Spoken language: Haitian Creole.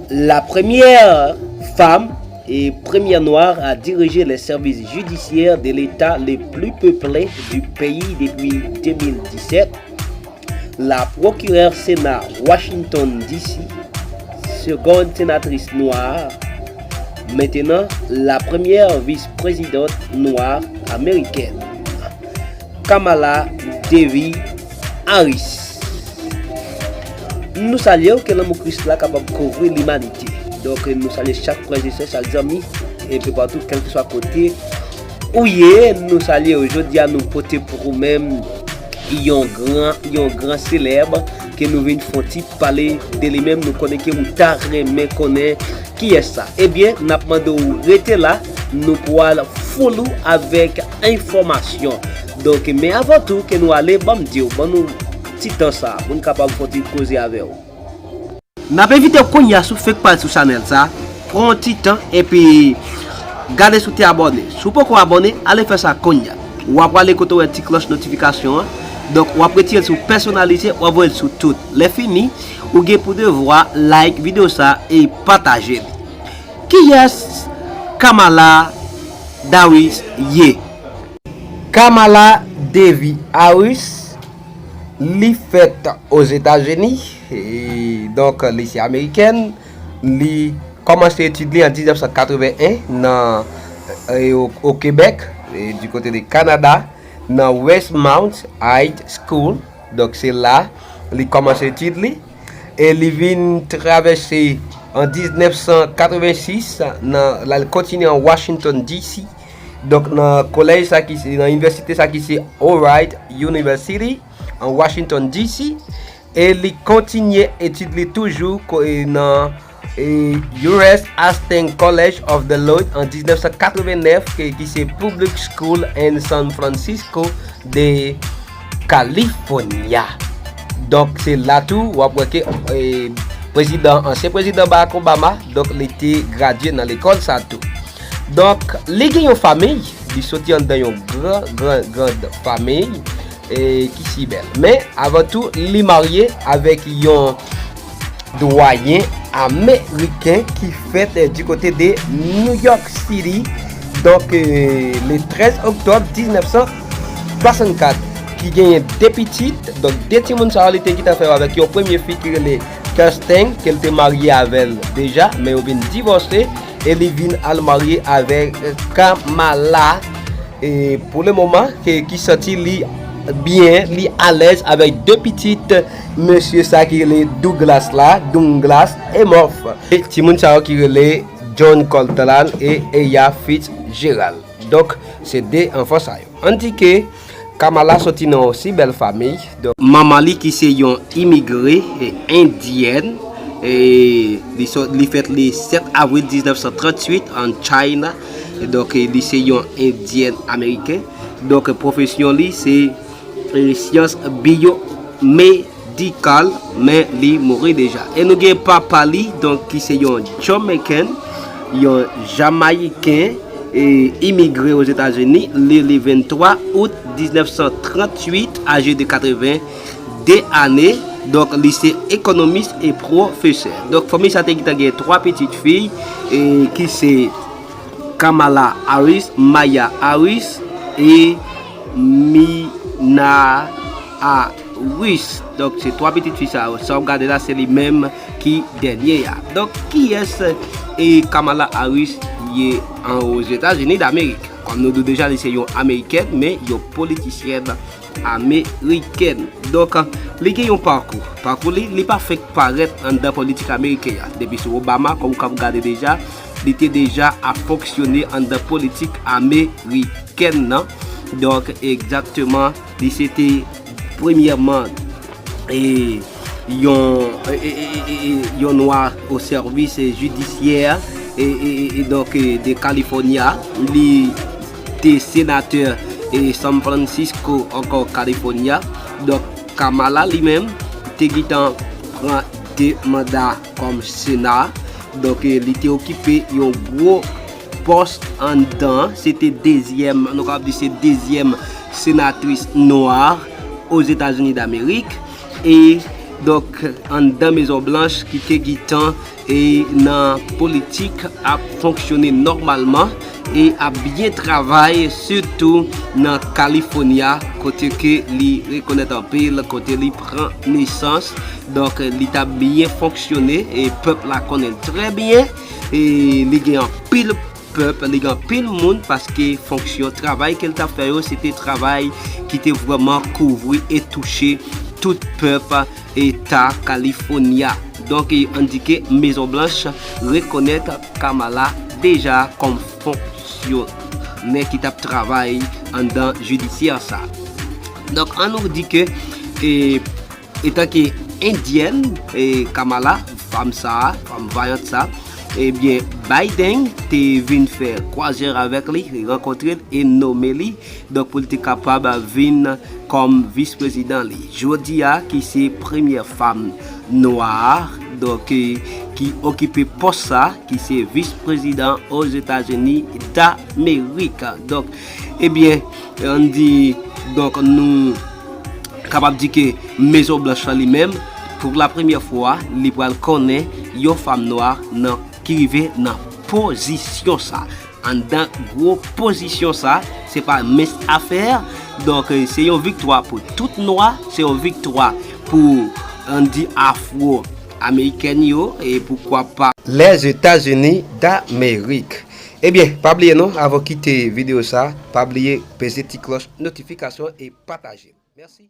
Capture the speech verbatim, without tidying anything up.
La première femme et première noire à diriger les services judiciaires de l'État le plus peuplé du pays depuis deux mille dix-sept, la procureure Sénat Washington D C, seconde sénatrice noire, maintenant la première vice-présidente noire américaine, Kamala Devi Harris. Nou salye w, ke lanmou Kris la kapab kouvri limanite. Donk, nou salye chak frè e sè, chak zanmi, enpe patou, kèlkeswa kote ou ye, nou salye w. Jodi a, nou pote pou ou menm yon gran, yon gran selèb ke nou vin fè yon ti pale de li menm. Nou konnen ke ou ta renmen konnen kiyès sa. Ebyen, n ap mande w rete la, nou pral full ou avèk enfòmasyon. Donk, men avan tou ke nou ale, ban m di w, ban nou ti tan sa pou n kapab fè yon ti koze avè w. N ap envite w kounye a si w fenk pral sou chanèl sa, pran yon ti tan epi gade si w te abòne. Si w poko abòne, ale fè sa kounye a. W ap prale kote w wè ti klòch notifikasyon an. Donk, w ap retire l sou pèsonalize, w ap voye l sou tout. Lè fini, ou gen pou devwa like videyo sa e pataje li. Kiyès Kamala Harris ye? Kamala Devi Harris, li fèt Ozetazini, e donk li se amerikèn. Li kòmanse etid li an diznèf san katreven en nan, e, o, o Kebèk, e, du côté de Canada, nan Westmount High School. Donk, se la li kòmanse etid li. E li vin travèse an diznèf san katreven sis, nan, l al kontinye an Washington D C. Donk, nan kolèj sa ki se, nan inivèsite sa ki se Howard University, an Washington D C. E li kontinye etid li toujou ko-, e nan, e, U S Hastings College of the Lord an diznèf san katreven nèf, ke, ki se Public School in San Francisco de California. Donk, se la tou, w ap wè ke, e, prezidan, ansyen prezidan Barack Obama, donk, li te gradye nan lekòl sa tou. Donk, li gen yon fanmiy, li soti anndan yon gran, gran, gran fanmiy, e, ki si bèl. Men, avan tou, li marye avèk yon dwayen ameriken ki fèt, e, du côté de New York City. Donk, e, le trèz oktòb diznèf san swasannkat, ki genyen de pitit. Donk, de timoun sa yo, li te gentan fè yo avèk yon premye fi ki rele Kirsten, ke l te marye avè l deja, men yo vin divòse, e li vin al marye avèk Kamala, e pou le moman, ke, ki santi li byen, li alèz avèk de pitit mesye sa ki rele Douglas la, Douglas Emhoff. E timoun sa yo ki rele John Coltrane e Ella Fitzgerald. Donk, se de anfan sa yo. Ann di ke Kamala soti nan yon si bèl fanmi. Donk, manman li ki se yon imigre, e, endyèn, e, li sò-, li fèt le sèt avril diznèf san tranntuit an China. E donk, e, li se yon endyèn ameriken. Donk, pwofesyon li se, e, syans biyomedikal, men li mouri deja. E nou gen papa li, donk, ki se yon Jamaican, yon Jamayiken, e, imigre Ozetazini, li, le venntwa out diznèf san tranntuit, aje de katreven de ane. Donk, li se ekonomis e pwofesè. Donk, fanmi sa te gentan gen twa pitit fi, e, ki se Kamala Harris, Maya Harris e Mina Harris. Donk, se twa pitit fi sa yo. Sa w ap gade la, se li menm ki dènye a. Donk, kiyès, e, Kamala Harris ye an Ozetazini Damerik? Kòm nou di w deja, li se yon amerikèn, men yon politisyèn amerikèn. Donk, li gen yon pakou. Pakou li, li pa fenk parèt anndan politik ameriken an. Depi sou Obama, kòm w k ap gade deja, li te deja ap fonksyone anndan politik amerikèn nan. Donk, egzakteman, li se te premyèman, e, yon, e, e, e, e, e, yon nwa o sèvis, e, jidisyè, e, e, e, e, donk, e, de California. Li te senatè, e, San Francisco, ankò California. Donk, Kamala li menm te gentan pran de manda kòm sena. Donk, e, li te okipe yon gwo pòs anndan. Se te dezyèm, nou kapab di se dezyèm senatris nwa Ozetazini Damerik. E Donk, anndan Mezon Blanch ki te gentan e nan politik ap fonksyone nòmalman e ap byen travay, sitou nan California, kote ke li rekonèt anpil, kote li pran nesans. Donk, li t ap byen fonksyone e pèp la konnen l trè byen. E li gen anpil pèp, li gen anpil moun, paske fonksyon travay ke l t ap fè yo, se te travay ki te vrèman kouvri e touche tout pèp eta California. Donk, e, ann di ke Mezon Blanch rekonèt Kamala deja kòm fonksyonè ki t ap travay anndan jidisyè sa. Donk, ann nou di ke, e, etanke endyèn, e, Kamala, fanm sa, fanm vayant sa, ebyen, Biden te vin fè kwazyè avèk li, rankontre l e nome li, donk, pou l te kapab vin kòm vis prezidan li. Jodi a, ki se premyè fanm nwa, donk, e, ki okipe pòs sa, ki se vis prezidan Ozetazini Damerik. Donk, ebyen, ann di, donk, nou kapab di ke Mezon Blanch la li menm, pou la premyè fwa, li pral konnen yon fanm nwa nan ki rive nan pozisyon sa. Anndan gwo pozisyon sa, se pa mens afè. Donk, se yon viktwa pou tout nwa, se yon viktwa pou, ann di, afwo amerikèn yo, e poukwa pa Lèzetazini Damerik. Ebyen, pa bliye non, avan w kite videyo sa, pa bliye peze ti klòch notifikasyon e pataje. Mèsi.